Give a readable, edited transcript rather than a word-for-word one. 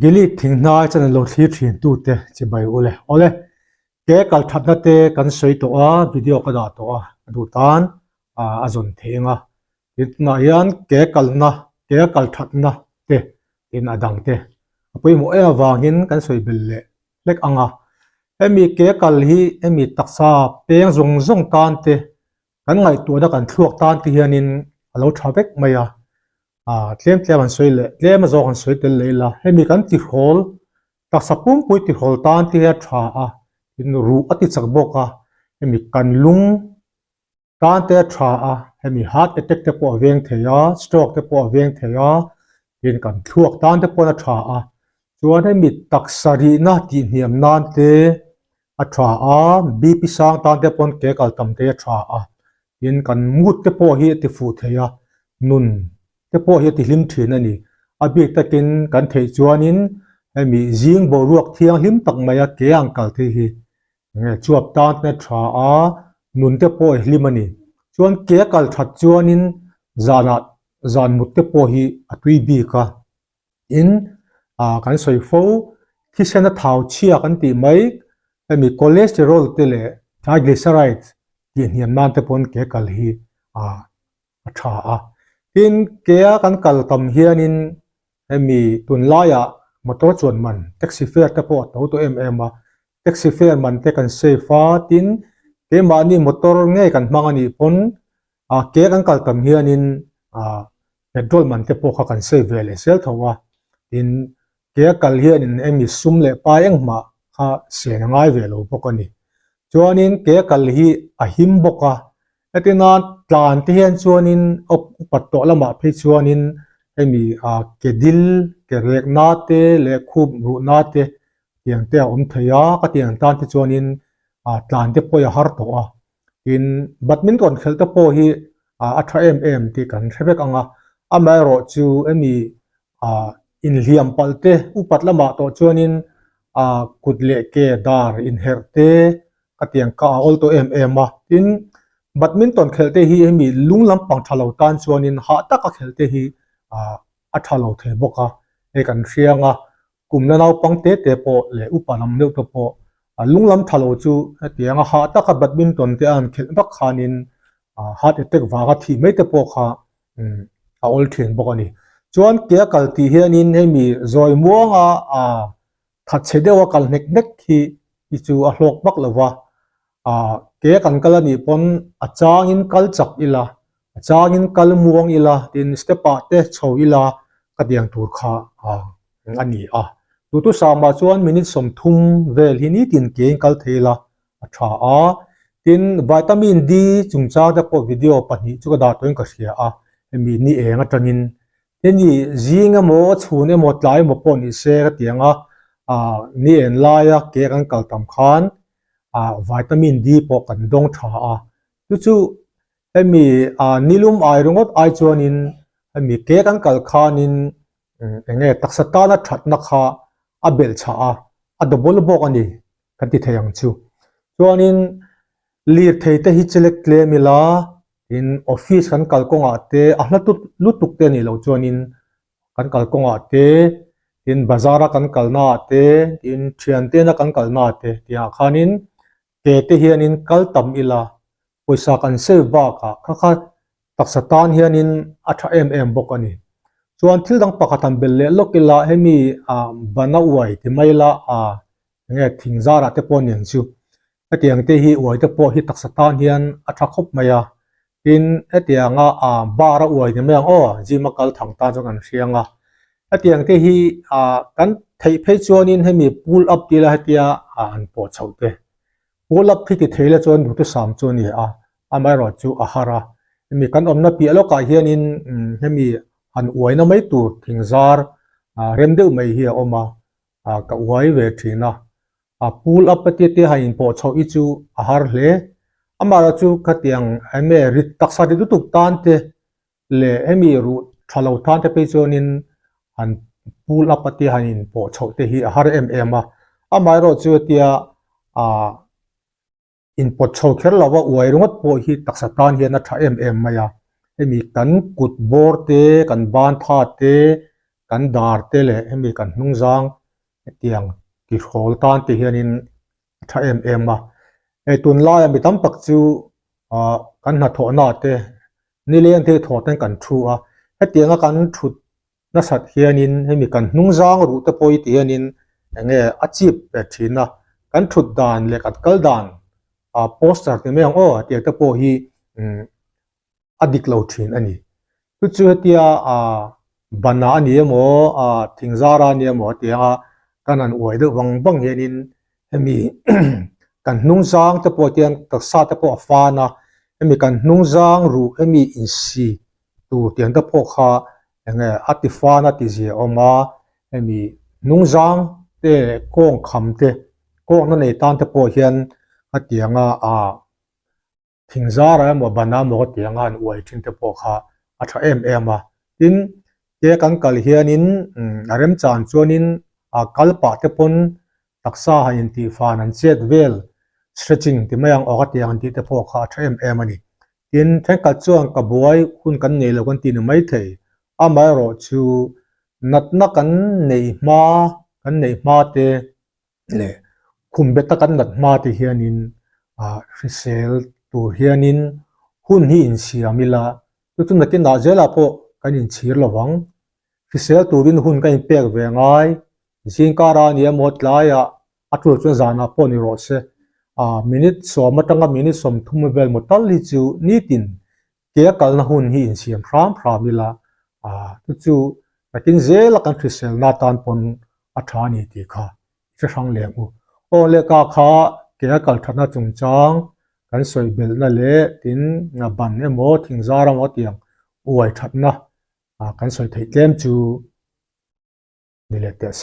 Gilead thinghnai channel lo thlir thin tute chibai ule. Awle, ke kal thatna te kan sawi tawh a, video ka dah tawh a, a duh tan a zawn thei ang a. Tin tunah hian ke kalna, ke kal thatna te tin a dang te a pawimawh em avangin kan sawi belh leh hlek ang a. Hemi ke kal hi hemi taksa peng zawng zawng tan te kan ngaihtuahna kan thluak tan te hianin a lo tha vek mai a, ah tlem tlem an sawi leh tlem a zawk an sawi tel leh ila hemi kan tihrawl taksa pumpui tihrawl tan te hi a tha a, tin ruh a ti chak bawk a, hemi kan lung tan te a tha a, hemi heart attack te pawh a veng thei a, stroke te pawh a veng thei a, tin kan thluak tan te pawh a tha a, chuan hemi taksa rihna tihhniam nan te a tha a, BP sang tan te pawn ke kal tam te a tha a, tin kan mood te pawh hi a ti fuh thei a, nun te pawh hi a ti hlim thin a ni. A bik takin kan theih chuanin hemi zing boruak thianghlim tak maia ke ang kal thei hi enge chuap tan te a tha a, nun te pawh a hlim a ni. Chuan ke a kal that chuanin zanah zan mut te pawh hi a tui bik a. In ah kan sawi fo, thisen a thau chhia kan tih mai, hemi cholesterol te leh triglycerides tih hniam nan te pawn ke kal hi ah a tha a. Tin, ke a kan kal tam hianin hemi tunlaiah motor chuan man taxi fare te pawh a to tawh em em a, taxi fare man te kan save a, tin keimahni motor ngei kan hmang anih pawn ah ke kan kal tam hianin ah petrol man te pawh kha kan save ve leh zel tho a, tin ke a kal hianin emi sum leh pai engmah kha sen a ngai ve lo bawk a ni. Chuanin ke a kal hi a him bawk a, hetina tlan te hian chuanin upat tawh lamah phei chuanin hemi ah ke dil, ke rek na te leh khup ruh na te tiang te a awm thei a, ka tiang tan te chuanin ah tlan te pawh hi a har tawh a. Tin, badminton khelh te pawh hi a tha em em tih kan hre vek ang a, amaherawh chu hemi inhliam palh te upat lamah tawh chuanin kut leh ke dar inherh te ka tiang kha a awl tawh em em a. Tin, badminton khelh te hi hemi lung lampang tha lo tan chuanin hah taka khelh te hi a tha lo thei bawk a, hei kan hria ang a, Kum la naupang te te pawh leh upa lam deuh te pawh lung lam tha lo chu hetiang a hah taka badminton te a han khelh vak khanin heart attack vanga thih mai te pawh kha a awl thin bawk a ni. Chuan ke a kal tih hianin hemi zawi muanga thatchhe deuha kal hnek hnek hi hi chu a hlawk vak lo va, ke kan kal a nih pawn a changin kal chak ila, a changin kal muang ila tin step ah te chho ila ka tiang tur kha a ni a. Duhthusam-ah chuan minute 30 vel hi nitin kein kal thei ila a tha a, tin vitamin D chungchang te pawh video pahnih chu ka dah tawhin ka hria a, hemi ni eng atangin hemi zing emaw chhun emaw tlai emaw pawh ni se ka ti ang a, ni en laia ke kan kal tam khan ah vitamin D pawh kan dawng tha a, chu chu hemi ah nilum ai ringawt ai chuanin hemi ke kan kal khanin eng nge taksa tana thatna kha a belh chhah a, a double bawk a ni kan ti thei ang chu. Chuanin lirthei te hi chelek tlem ila tin office kan kal kawngah te a hla tut lutuk te a nih loh chuanin kan kal kawngah te tin bazar a kan kalna ah te tin thian tena kan kalna ah te tihah khanin ke te hianin kal tam ila pawisa kan save bakah kha kha taksa tan hianin a tha em em bawk a ni. Chuan thil dang pakhat han belh leh lawk ila hemi ah bana uai ti mai ila ah enge thing zarah te pawh nen chu hetiang te hi uai te pawh hi taksa tan hian a tha khawp mai a, tin hetianga ah bar a uai ni mai ang aw gym a kal thang tan chuan kan hria ang a, hetiang te hi ah kan theih phei chuanin hemi pull up tila hetia ah an pawh chhoh te pull up hi ti thei la chuan duhthusam chu a ni a, amaherawh chu a har a, hemi kan awmna piah lawkah hianin hemi han uaina mai tur thing zar ah rem deuh mai hi a awm a. ah ka uai ve thin a, a pull up a tia te han inpawh chhoh hi chu a har hle. Amaherawh chu khatiang enge rit taksa rit lutuk tan te leh hemi ruh tha lo tan te phei chuanin han pull up a tia han inpawh chhoh te hi a har em em a. Amaherawh chu hetia ah Inpawt chho kher lo a uai ringawt pawh hi taksa tan hian a tha em em mai a, hemi kan kut bawr te, kan ban tha te, kan dar te leh hemi kan hnungzang hetiang tihrawl tan te hianin a tha em em a. Hei tunlaia mi tam tak chu ah kan hnathawhna te nileng te thawh ten kan thu a, hetianga kan thut nasat hianin hemi kan hnungzang ruh te pawh hi ti hianin eng nge a chip ve thin a, kan thut dan leh kan kal dan ah poster ti mai ang aw hetiang te pawh hi umm a dik lo thin a ni. Chu chu hetia ah bana a ni emaw ah thingzara a ni emaw hetianga kan han uai deuh vang vang hianin hemi kan hnungzang te pawh hian taksa te pawh a fan a, hemi kan hnungzang ruh hemi insi tur tiang te pawh kha eng nge a ti fan a ti zia a awm a, hemi hnungzang te leh kawng kham te kawngna nei tan te pawh hian hetianga ah Thingzara emaw bana emaw ka tih anga an uai thin te pawh kha a tha em em a. Tin, ke kan kal hianin a remchan chuanin a kal pah te pawn taksa han intihfan an chet vel stretching ti mai ang aw ka tih ang tih te pawh kha a tha em em a ni. Tin, thenkhat chuan ka buai hun kan nei lo kan ti ni maithei. Amaherawh chu natna kan nei hma kan neih hma te leh khum bet a kan nat hma te hianin ah hrisel tur hianin hun hi insiam ila chu chu nakinah zelah pawh kan inchhir lo vang. Hrisel turin hun ka inpek ve ngai, zingkar a ni emaw tlaiah a tul chuan zanah pawh ni rawh se ah minute sawm atanga minute 30 vel maw tal hi chu nitin Ke a kalna hun hi insiam hram hram ila, ah chu chu nakin zela kan hriselna atan pawn a tha a ni tih kha i hre hrang leh ang u. Aw lehkha kha ke a kal thatna chungchang kan sawi belhna leh tin ban emaw thingzar emaw tiang uai thatna kan sawi theih tlem chu ni leh teh se.